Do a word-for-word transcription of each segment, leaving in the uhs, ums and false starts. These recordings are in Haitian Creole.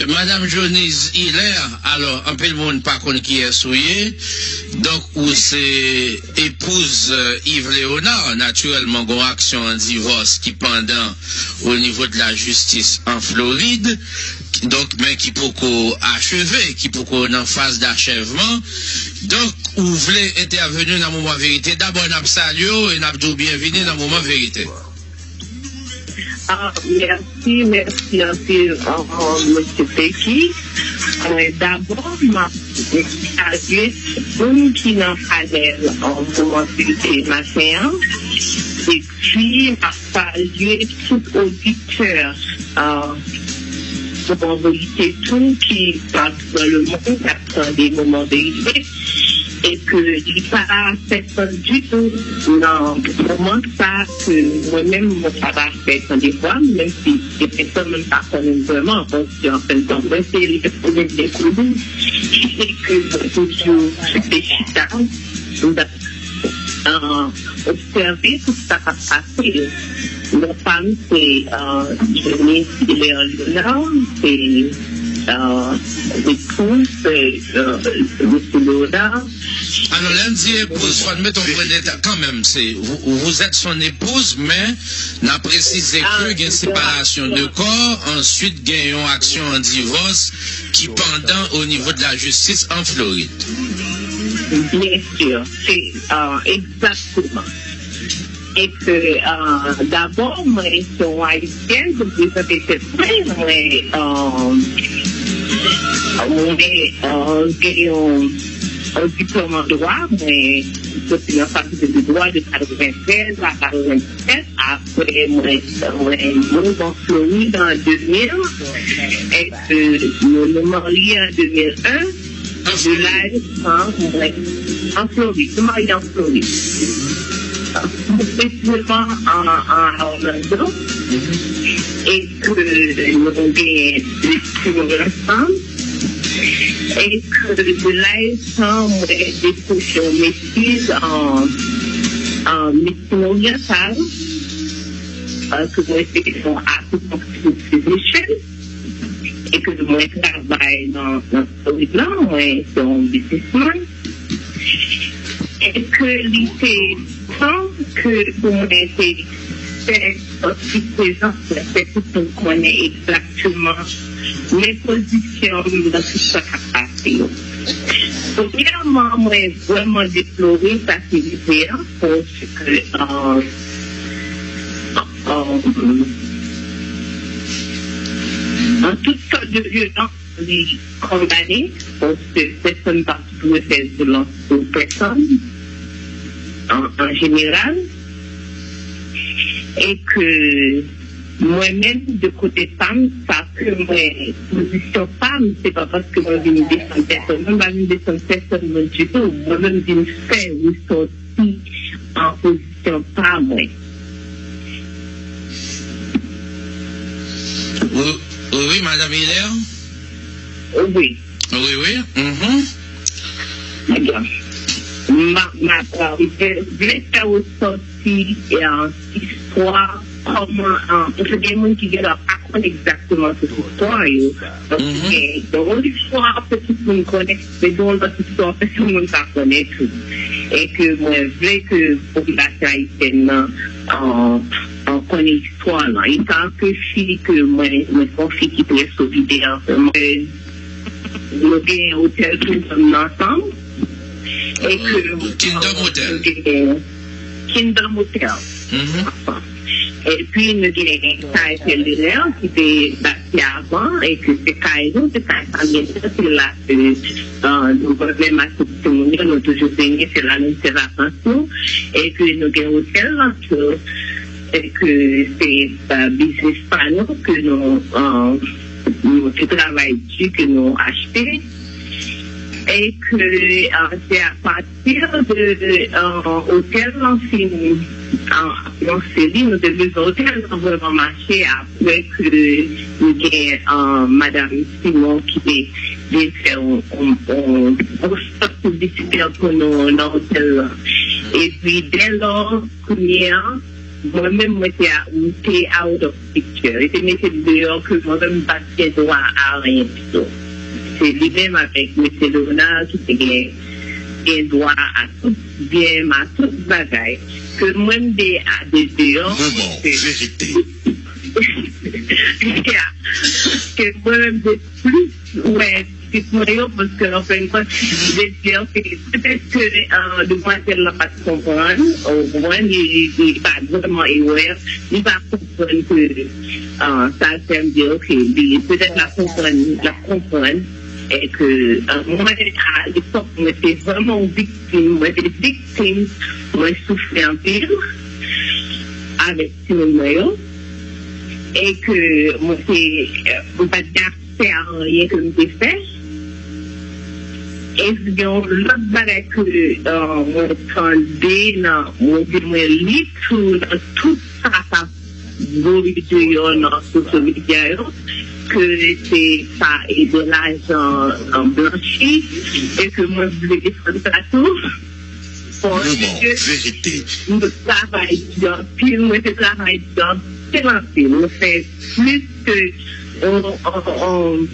Madam Jonise Hilaire, alò, anpil moun pa konn kiyès ou ye. Donk, ou se epouz, euh, Yves Léonard. Natirèlman, gon aksyon an divòs ki pandan o nivo de la jistis an Florid. Donk, men ki poko acheve, ki poko nan faz dachèvman. Donk, ou vle entèveni nan moman verite. Dabò, n ap salye w e n ap di w byenvini nan moman verite. Ah, mèsi, mèsi anpil, mesye Peki. Mwen, dabò, m ap salye tout moun ki nan panèl moman verite maten an. Epi, m ap salye tout oditè moman verite tou ki pati nan lemonn k ap tande moman verite. E ke li pa fè sans ditou nan moman sa ke mwen menm mwen pa ta fè tande vwa m, menm si se pèsonn mwen pa konnen vrèman, paske an fen tan mwen se li ke pou mwen dekouvri ki se ke mwen toujou te chita m ap obsève tout sa k ap pase. Non pa m se Johnny Hilaire Léonard, se epouz Mesye Léonard. Alò, lè m di epouz, fò n mete yon pwen deta kanmenm. Se, vous, vous êtes son épouse, men n a presize ke gen separasyon de kò, answit gen yon aksyon an divòs ki pandan o nivo de la jistis an Florid. Byen si, se egzakteman. E ke dabò mwen se yon ayisyèn pou prezante tèt mwen. Mwen mwen gen yon diplòm an dwa, mwen soti nan fakilte de dwa de katreventrèz a katreventisèt. Apre mwen mwen move an Florid an de mil, e ke nou nou marye an de mil en. De laj an mwen an Florid, nou marye an Florid. Presizeman an Orlando. E ke nou genyen de timoun ansanm. E ke de laj an mwen dekouvri yon metye an medsin oryantal. Ke mwen se yon akupunkturist physician. E ke mwen travay nan Florid la, mwen se yon biznismann. E ke li te tan ke pou mwen te fè yon ti prezans, fè tout moun konnen egzakteman men pozisyon m nan tout sa k ap pase yo. Premyèman, mwen vrèman deplore sa ki rive a, paske an tout sòt de vyolans li kondane, paske pèsonn pa dwe fè vyolans sou pèsonn an jeneral. E ke mwen menm, de kote pa m, sa ke mwen, pozisyon pa m, se pa paske mwen vin defann pèsonn, mwen pa vin defann pèsonn mwen ditou, mwen menm vin fè resòti an pozisyon pa mwen. Wi, wi, Madanm Hilaire? Wi. Wi, wi. Mhm. Ebyen, m ap vle fè resòti istwa kòman, paske gen moun ki genlè pa konn egzakteman tout istwa yo. Donk, gen yon istwa ke tout moun konnen, men gen yon lòt istwa ke tout moun pa konnen tou. E ke mwen vle ke popilasyon ayisyèn nan konnen istwa lan. E sa ke fi ke mwen, mwen se yon fi ki trè solidè, mwen, nou gen otèl Kingdom nan ansanm. E ke Kingdom Hotel. Nou gen Kingdom Hotel. Epi nou gen kay Pèlinen ki te bati avan, e ke se kay nou, se kay fanmi nou, se la ke nou mwen menm ak tout timoun yo, nou toujou benyen, se la nou fè vakans nou. E ke nou gen otèl lan tou, e ke se biznis pa nou ke nou nou te travay di ke nou achte. E ke se apati de otèl lan fin anonse li, nou te bezwen otèl lan vrèman mache apre ke nou gen Madanm Simon ki te vin fè yon gwo spòt piblisitè pou nou nan otèl lan. Epi dèlò, kounye a, Mwen menm, mwen te, a- m te out of picture. Li te mete m deyò ke mwen menm m pa t gen dwa a anyen ditou. Se li menm avèk mesye Leonard ki te gen, gen dwa a tout byen m, a tout bagay. Ke mwen m te a de deyò. Moman ke verite. Ya. Ke mwen menm m te plis wè pitit mwen yo, paske an fen de kont, m te di, ok, petèt ke, euh, demwazèl la pa t konprann, ou konprann, li, li, li pa t vrèman aware, li pa konprann ke, euh, sa l fè m di, ok, li, petèt l ap konprann, l ap konprann, e ke, euh, mwen, a lepòk, mwen te vrèman yon viktim, mwen te viktim, mwen soufri anpil avèk timoun mwen yo, e ke mwen te, euh, mwen pa t gen aksè a anyen ke m te fè. E gen yon lòt bagay ke, euh, mwen tande nan, mwen di mwen li tou nan tout sa k ap voye deyò nan social media yo, ke se pa e de lajan, euh, blanchi, e ke mwen vle defann sa tou. Moman verite. Nou travay di anpil, mwen te travay di anpil, anpil. Mwen fè plis ke, on, on, on,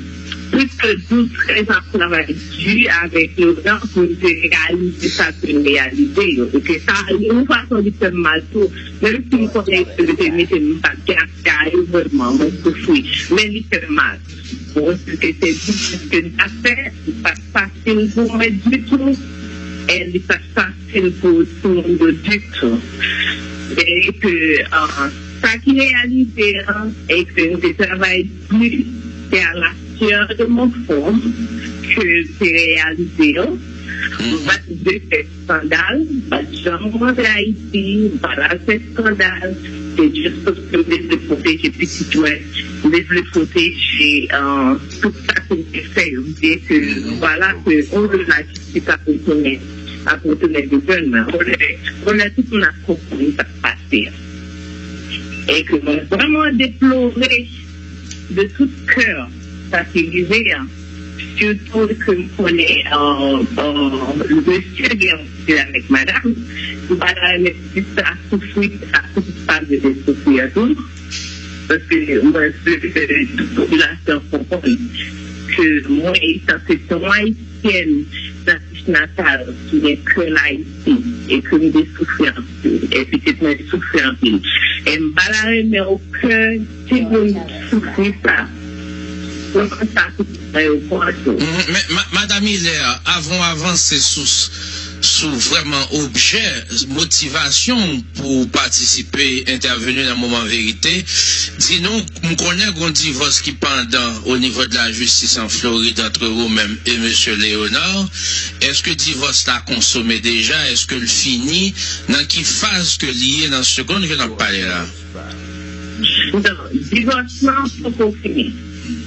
plis ke douz, trèz an travay di avèk Leonard pou n te reyalize sa ke n reyalize yo. E ke sa, yon fason li fè m mal tou. Menm si m konnen ke yo te mete m pa t gen aksè a yo vrèman, mwen soufri. Men li fè m mal. Bon, se te difisil ke n t ap fè, li pa t fasil pou mwen ditou, e li pa t fasil pou timoun yo ditou. E ke, ah, sa ki reyalize an, e ke n te travay di, se à la sueur de mon front ke n te reyalize yo. M pa t vle fè eskandal, m pa t janm rantre Ayiti, m pa t al fè eskandal. Se jis paske m te vle pwoteje pitit mwen, m te vle pwoteje, euh, tout sa ke m te fè yo. M te ke, vwala, ke on jou lajistis ap retounen, ap retounen devan mwen. On lè, on lè tout moun ap konprann sa k pase a. E ke mwen vrèman deplore de tout kè sa ki rive a. Sitou ke m konnen, euh, euh, mesye gen yon pitit avèk madanm, m pa ta renmen pitit sa soufri, sa soufri, pa vle soufri a tou. Paske mwen vle ke tout popilasyon konprann ke mwen, etan ke se yon Ayisyèn, natif natal ki gen kè Layiti, e ke m te soufri anpil, e pitit mwen soufri anpil. E m pa ta renmen okenn timoun soufri sa. Mwen panse a tout mwen yo pran tou. Mhm. Men, ma- Madam Hilaire, avan w avanse sou, sou vrèman objè, motivasyon w pou w patisipe, entèveni nan Moman Verite, di nou, m konnen gen yon divòs ki pandan o nivo de lajistis an Florid antre ou menm e mesye Léonard. Èske divòs la konsome deja? Èske l fini? Nan ki faz ke li ye nan segonn ke n ap pale la? Non, divòs lan poko fini.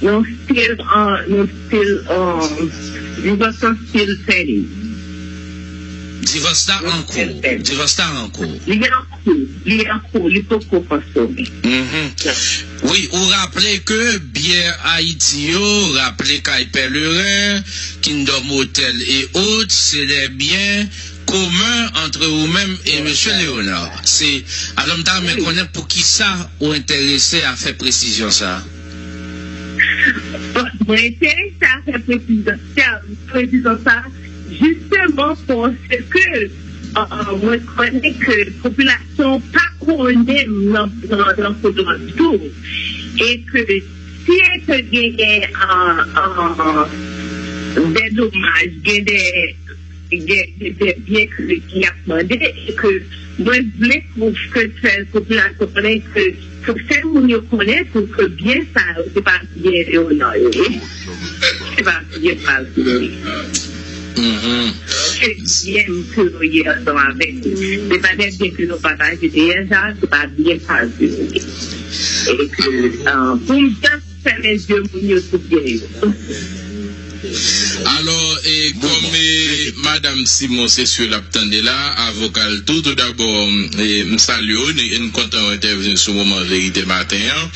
Nou still, uh, nou still, um, divòs lan still pending. Divòs la an kou. Divòs la an kou. Li an kou. Li an kou. Li poko konsome. Mhm. Wi, ou raple ke biyè Ayiti yo, raple kay Pèleren, Kingdom Hotel e ot, se de byen komen antre ou menm e mesye Léonard. Se, alò, m ta renmen konnen poukisa ou enterese a fè presizyon sa a. Bon, mwen enterese a fè presizyon sa, presizyon sa, jisteman paske, euh, mwen konnen ke popilasyon pa konnen m nan, nan, nan kote m ap tou. E ke si e ke genyen, euh, euh, de domaj, gen de gen, gen, gen byen ke, ke y ap mande, e ke mwen vle pou ke fè popilasyon konnen ke, pou fè moun yo konnen tou ke byen sa yo, se pa byen Léonard yo ye. Se pa byen Paz yo ye. Mhm. Se byen m ke nou ye ansanm avèk yo. Se pa de byen ke nou pataje deyè sa, se pa byen Paz yo ye. E ke, euh, pou m fèmen zye moun yo sou byen yo. Alò, e, kòm, e, Madam Simon, se si l ap tande la, avoka l tou, tou dabò, e, m salye w, e n kontan w entèveni sou Moman Verite maten an.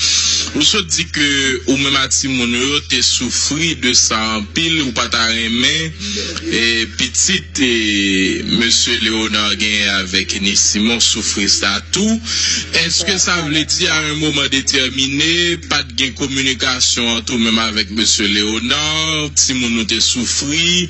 Ou sot di ke ou menm ak timoun ou yo te soufri de sa anpil, ou pa ta renmen e, pitit e, mesye Leonard genyen avèk Ni Simon soufri sa tou. Èske sa vle di a yon moman detèmine, pa t gen kominikasyon ant ou menm avèk mesye Leonard, timoun ou te soufri?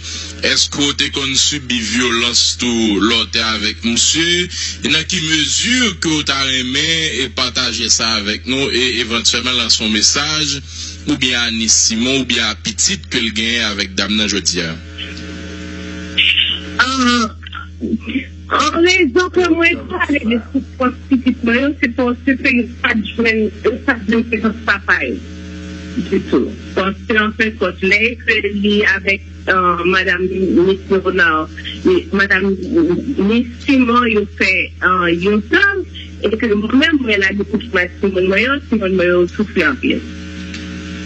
Èske w te konn sibi vyolans tou lè w te avèk misye? E nan ki mezi ke w ta renmen e pataje sa avèk nou e evantyèlman lanse yon mesaj oubyen a Ni Simon oubyen a pitit ke l genyen avèk dam nan jodi a? An rezon ke mwen pale de soufrans pitit mwen yo, se paske yo pa t jwenn, yo pa t jwenn prezans papa yo ditou. Paske an fen kont, lè ke li avèk madanm Miss Leonard, madanm Miss Simon, yo fè yon zam, e ke mwen menm mwen la depi mwen timoun mwen yo, timoun mwen yo soufri anpil.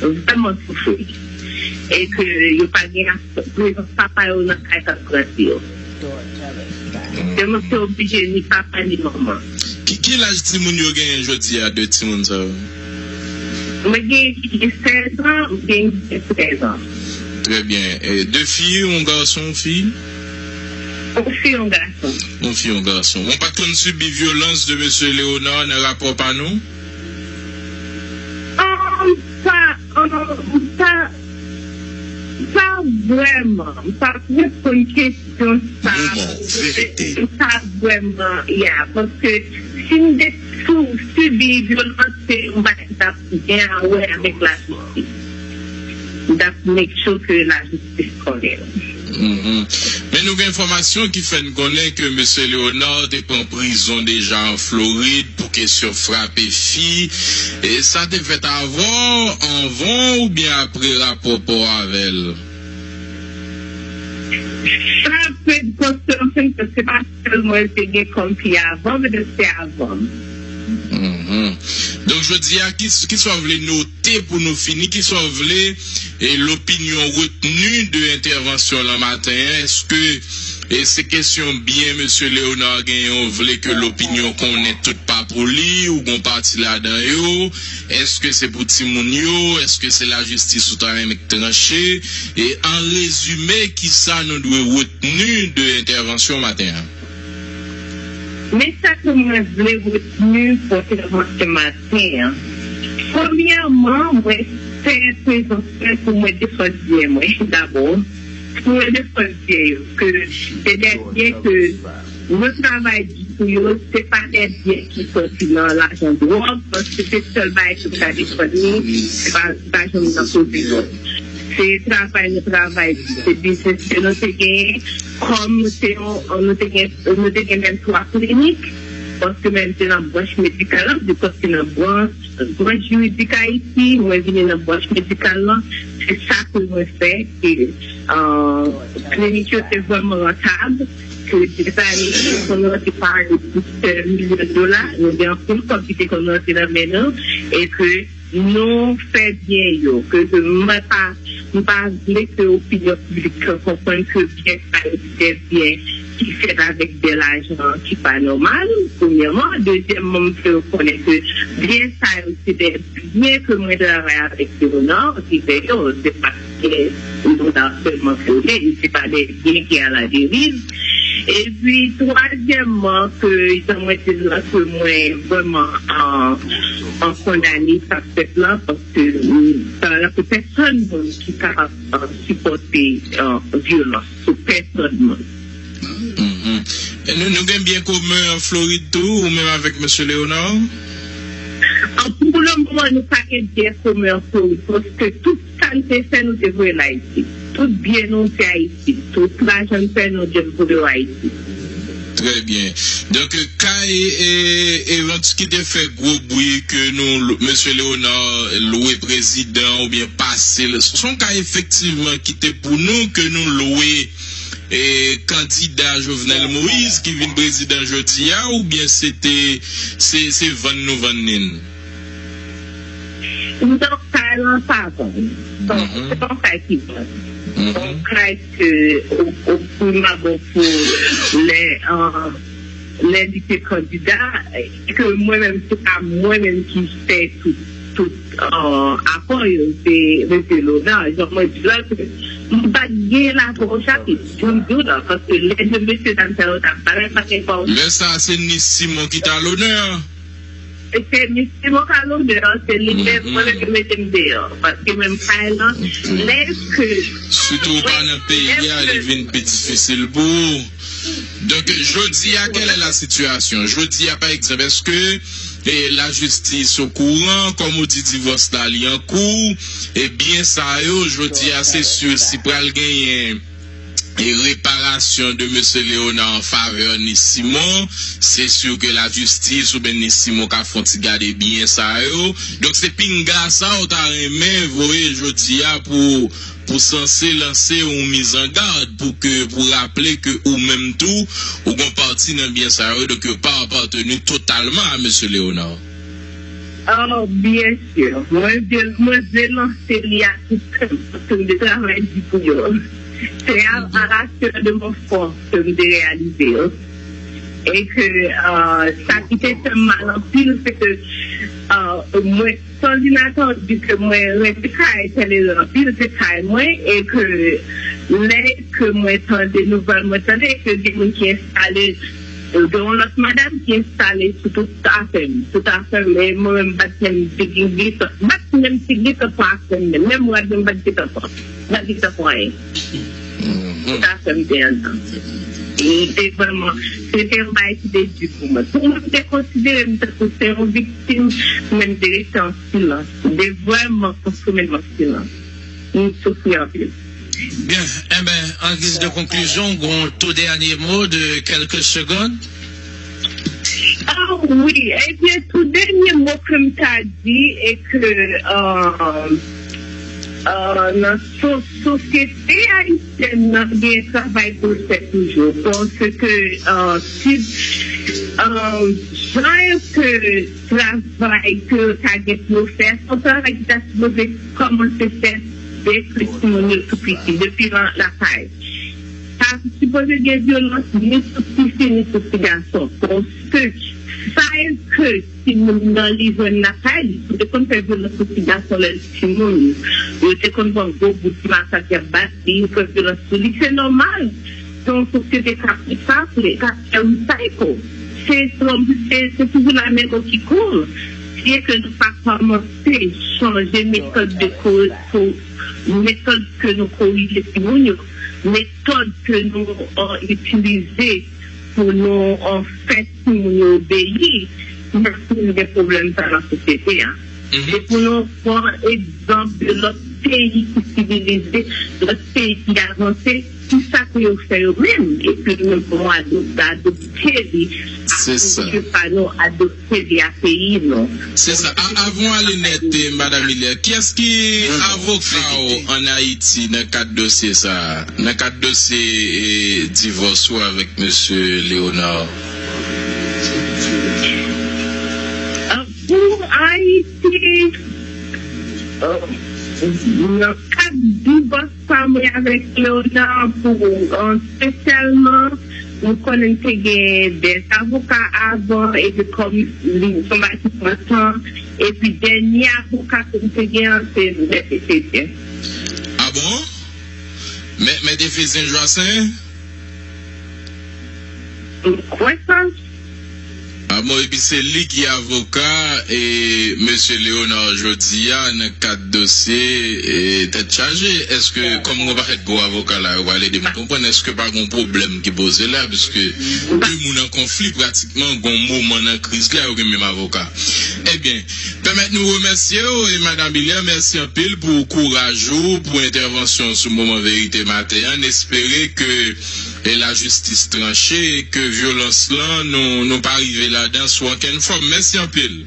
Vrèman soufri. E ke yo pa gen prezans papa yo nan kay k ap grandi yo. Tèlman se oblije ni papa ni manman. Ki, ki laj timoun yo genyen jodi a, de timoun sa yo? Mwen gen ki gen sèz an, mwen gen ki gen trèz an. Trè byen. E, de fi, yon gason, fi? Yon fi, yon gason. Yon fi, yon gason. Ou pa t konn sibi vyolans de mesye Leonard nan rapò pa nou? An, pa, an, pa, pa vrèman. M pa t reponn kesyon sa. Moman verite. M pa vrèman, ya, paske si m te sou, sibi vyolans, se m pa t ap gen a wè avèk lajistis. M t ap make sure ke lajistis konnen. Men nou gen enfòmasyon ki fè n konnen ke mesye Leonard te pran prizon deja an Florid pou kesyon frape fi. E sa te fèt avan, anvan oubyen apre rapò pa w avè l? Sa fèt paske an fen se pa sèlman l te gen kòm fi avan, men se avan m. Donk, jodi a, ki, ki sa w vle note pou nou fini? Ki sa w vle e lopinyon retni de entèvansyon lan maten an? Èske e se kesyon byen mesye Leonard genyen w vle ke lopinyon konnen tout pa pou li, ou gon pati ladan yo? Èske se pou timoun yo? Èske se lajistis ou ta renmen k tranche? E an rezime, kisa nou dwe retni de entèvansyon maten an? Men sa ke mwen vle retni pou entèvansyon maten an. Premyèman, mwen fè prezans mwen pou mwen defann byen mwen dabò. Pou mwen defann byen yo. Ke se de byen ke nou travay di pou yo, se pa de byen ki soti nan lajan dwòg, paske se sèl bagay ke m ka defann li, se pa, pa janm nan koze dwòg. Se travay nou travay, se biznis ke nou te genyen, kòm se yon, nou te gen, nou te gen menm twa klinik, paske menm se nan branch medikal la, se paske nan branch, branch jiridik Ayiti, mwen vini nan branch medikal la, se sa ke mwen fè, e klinik yo te vrèman rantab, ke dèzane ki te konn rantre pa plizyè milyon dola, nou gen anpil kòb ki te konn rantre nan men nou, e ke nou fè byen yo, ke, ke mwen pa, m pa vle ke opinyon piblik lan konprann ke byen sa yo se de byen ki fèt avèk de lajan ki pa nòmal, premyèman. Dezyèmman, m vle yo konnen ke byen sa yo se de byen ke mwen travay avèk yo nan, ki fè yo, se pa byen nou ta sèlman konnen, se pa de byen ki aladeriv. Epi, twazyèmman, ke jan mwen te di la, ke mwen vrèman an, an kondane sa k fèt la, paske m pa dakò pèsonn moun ki kapab sipòte vyolans sou pèsonn moun. Nou, nou gen byen komen an Florid tou, ou menm avèk mesye Leonard? Pou le moman, nou pa gen byen komen an Florid, paske tout sa n te fè, nou te voye l Ayiti. Tout byen nou, se Ayiti. Tout lajan n fè, nou te voye yo Ayiti. Trè byen. Donk, kay e, e, ki te fè gwo bri ke nou, mesye Leonard lwe prezidan oubyen pase l, se yon kay efektivman ki te pou nou ke nou lwe e, kandida Jovenel Moïse ki vin prezidan jodi a, oubyen se te, se, se vann nou vann li n? Non, kay lan pa vann. Bon, se pa yon kay ki vann. Se yon kay ke o, o prime abord pou lè, lè li te kandida, e ke mwen menm, se pa mwen menm ki fè tout tout, euh, akò yo, se mesye Leonard, jan mwen di la, ke m pa t gen lajan o chapit, jan m di w la, paske lè de mesye dam sa yo t ap bagay, pa gen pa. Lè sa a, se Nis Simon ki t a lonè. Se Nis Simon k a lonè, se li menm, mwen menm, yo mete m deyò, paske menm kay lan, lè ke Sitou w pa nan peyi a, li vin pi difisil pou ou. Donk, jodi a, quelle est la situation? Jodi a, pa egzanp, èske, e, lajistis okouran, kòm ou di, divòs la, li an kou, e byen sa yo, jodi a, se si, si pral genyen, e, reparasyon de mesye Léonard an favè Nis Simon, se si ke lajistis oubyen Nis Simon ka fè yon ti gade byen sa yo. Donk, se pinga sa ou ta renmen voye jodi a pou pou sanse lanse yon mizangad pou ke, pou raple ke ou menm tou, ou gon pati nan byen sa yo, donk yo pa apateni totalman a mesye Léonard. Oh, byen si. Mwen vle, mwen vle lanse li a tout kè m, paske m te travay di pou yo. Se a, à la sueur de mon front ke m te reyalize yo. E ke, euh, sa ki te fè m mal anpil, se ke, euh, mwen, San inatandi ke mwen renmen kay Pè Leonard anpil, se kay mwen, e ke lè ke mwen tande nouvèl, mwen tande ke gen moun ki enstale, gen yon lòt madanm ki enstale sou tout afè m, tout afè m, e mwen menm m pa t menm te gen tan, m pa t menm te gen tan pou afè m menm, menm rad mwen m pa t gen tan pran, m pa t gen tan pou anyen. Tout afè m te anndan. E te vrèman, se te yon bagay ki te di pou mwen. Pou mwen, m te konsidere m tankou se yon viktim, men m te rete an silans. M te vrèman konfime m an silans. M soufri anpil. Byen, enben, an giz de konklizyon, yon tou dènye mo de kèlke segonn. Ah wi, ebyen, tou dènye mo ke m ta di, e ke, euh, euh, nan so-, sosyete ayisyèn nan gen travay pou l fè toujou. Paske, euh, si, euh, jan ke travay ke yo ta gen pou yo fè, se yon travay ki ta sipoze kòmanse fèt depi timoun yo tou piti, depi nan lakay. Pa sipoze gen vyolans ni sou tifi ni sou ti gason. Paske sa ke timoun nan li jwenn lakay li, si w te konn fè vyolans sou ti gason lè l timoun, yo te konn pran gwo bout masak y ap bat li, yo fè vyolans sou li, se nòmal. Se yon sosyete k ap resaple, k ap fè recycle. Se, se, se toujou la menm ki koule. Si e ke nou pa kòmanse chanje metòd de ko-, ko-, metòd ke nou korije timoun yo, metòd ke nou, euh, itilize pou nou, euh, fè timoun yo obeyi, n ap toujou gen pwoblèm sa nan sosyete a. Mhm. E pou nou pran egzanp de lòt peyi ki sivilize, lòt peyi ki avanse, kisa ke yo fè yo menm? Epi nou menm pou nou adop-, adopte li, a peyi pa nou, adopte li a peyi nou. Se sa. A-, avan w ale nèt, eh, Madam Miller, kiyès ki avoka w ann Ayiti nan kad dosye sa a? Nan kad dosye, eh, divòs ou avèk mesye Léonard? Ah, pou Ayiti, euh, nan kad divòs pa mwen avèk Léonard, pou, euh, espesyalman, nou konnen te gen de avoka avan, epi kòm li se yon bagay ki pran tan, epi dènye avoka ke m te gen an, se Mèt Etedyen. Ah bon? Mèt, Mèt Efezyen Jwasen? M kwè sa. Ah bon, epi se li ki avoka e mesye Léonard jodi a nan kad dosye, e, Tèt Chaje. Èske, kòm gen yon pakèt gwo avoka la, yo pral ede m konprann, èske pa gen yon pwoblèm ki poze la, piske de moun an konfli pratikman gen yon moman nan kriz la, yo gen menm avoka? Ebyen, pèmèt nou remèsye w, e Madam Miller, mèsi anpil pou kouraj ou, pou entèvansyon w sou Moman Verite maten an. N espere ke, e, lajistis tranche, e ke vyolans lan, nou, nou pa rive ladan sou okenn fòm. Mèsi anpil.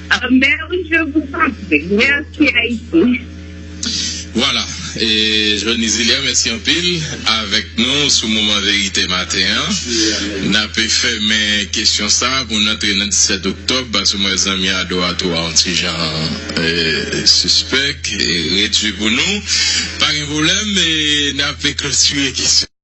Ah, ben oui, je vous en prie. Merci, Haïti. Vwala. E, Johnny Zilia, mèsi anpil avèk nou sou Moman Verite maten an. N ape fèmen kesyon sa a pou n antre nan disèt oktòb, paske mwen zanmi Ado a tou a yon ti jan, e, sispèk, e, redui pou nou. Pa gen pwoblèm, e n ape klotire kesyon.